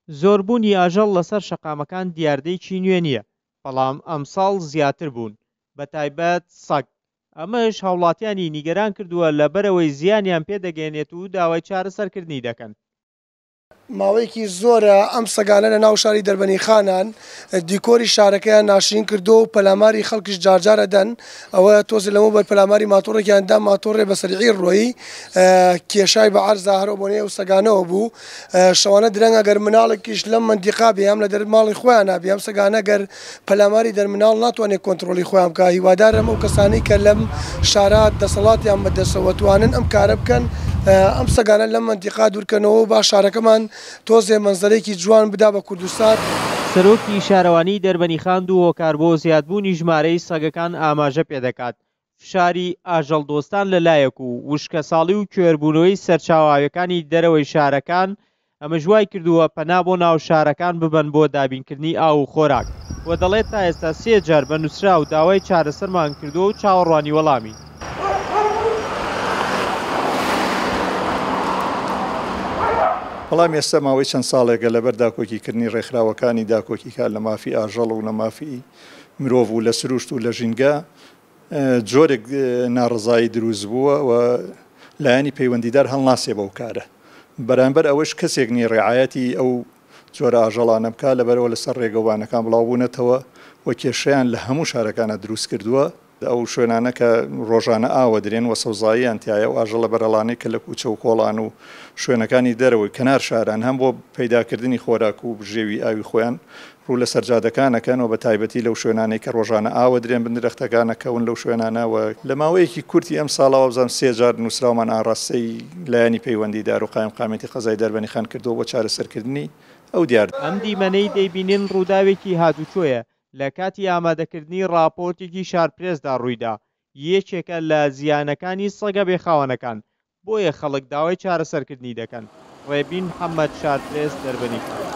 زۆربوونی ئاژەڵ لەسەر شەقامەکان دیاردەیەکی نوێ نییە، بەڵام ئەمساڵ زیاتر بوون، بەتایبەت سەگ، ئەمەش هاوڵاتیانی نیگەران کردووە لەبەرئەوەی زیانیان پێدەگەیەنێت و داوای چارەسەرکردنی دەکەن. ماوەیەکی زۆرە ئەم سەگانە لە ناو شاری دەربەنیخانان دیکۆری شارەکەیان ناشرین کردووە و پەلاماری خەڵکیش جارجار ئەدەن، ئەوە تۆزێ لەمەوبەر پەلاماری ماتۆڕێکیان دا، ماتۆڕێ بە سەریعی ڕۆیی کێشای بە عەرزا هەر ئەو بۆنەی ئەو سەگانەوە بوو. شەوانە درەنگ ئەگەر مناڵێکیش لەم مەنتیقا بێ هەم لە دەر ماڵی خۆیانا بێ ئەم سەگانە گەر پەلاماری دەر مناڵ ناتوانێ کۆنتڕۆڵی خۆیان بکا هیوادارم ئەو کەسانەی کە لەم شارە دەسەڵاتیان بە دەسەوە توانن ئەم کارە بکەن ئەم سەگانە لەم مەنتیقا دوورکەنەوە و با شارەکەمان تۆزێ مەنزەرەیەکی جوان بدا بە کوردستان. سەرۆکی شارەوانیی دەربەنیخان دوو هۆکار بۆ زیادبوونی ژمارەی سەگەکان ئاماژە پێدەکات، فشاری ئاژەڵدۆستان لە لایەک و وشکەساڵی و کوێربوونەوەی سەرچاوە ئاویەکانی دەرەوەی شارەکان، ئەمەش وایکردووە پەنا بۆ ناو شارەکان ببەن بۆ دابینکردنی ئاو و خۆراک و دەڵێت تا ئێستا سێ جار بە نووسراو داوای چارەسەرمان کردووە و چاوەڕوانی وەڵامین. بەڵام ئێستا ماوەی چەند ساڵێکە لەبەر داکۆکیکردنی ڕێکخراوەکانی داکۆکیکار لە مافی ئاژەڵ و لە مافی مرۆڤ و لە سروشت و لە ژینگە جۆرێک ناڕەزایی دروست بووە و لایەنی پەیوەندیدار هەڵناسێ بەو کارە. بەرامبەر ئەوەش کەسێک نییە ڕعایەتی ئەو جۆرە ئاژەڵانە بکات، لەبەرئەوە لەسەر ڕێگەوبانەکان بڵاوبوونەتەوە و کێشەیان لە هەموو شارەکانا دروست کردووە. ئەو شوێنانە کە ڕۆژانە ئاوە درێن و سەوزاییان تیایە، ئەو ئاژەڵە بەرەڵانەی کە لە کوچە و کۆڵان و شوێنەکانی دەرەوەی کەنار شاران هەم بۆ پەیداکردنی خۆراک و بژێوی ئاوی خۆیان ڕوو لە سەرجادەکان ئەکەن و بە تایبەتی لەو شوێنانەی کە ڕۆژانە ئاو ئەدرێن بن درەختەکان ئەکەون لەو شوێنانە و لە ماوەیەکی کورتی ئەمساڵا وابزانم سێ جار نووسراومان ئاڕاستەی لایەنی پەیوەندیدار و قایمقامیەتی قەزای دەربەنیخان کردووە بۆ چارەسەرکردنی ئەو دیاردەیە. ئەم دیمەنەی دەیبینن ڕووداوێکی هاتوچۆیە لە کاتی ئامادەکردنی ڕاپۆرتێکی شارپرێسدا ڕوویدا، یەکێکە لە زیانەکانی سەگە بێخاوەنەکان، بۆیە خەڵک داوای چارەسەرکردنی دەکەن. ڕێبین محەمەد، شارپرێس، دەربەنیخان.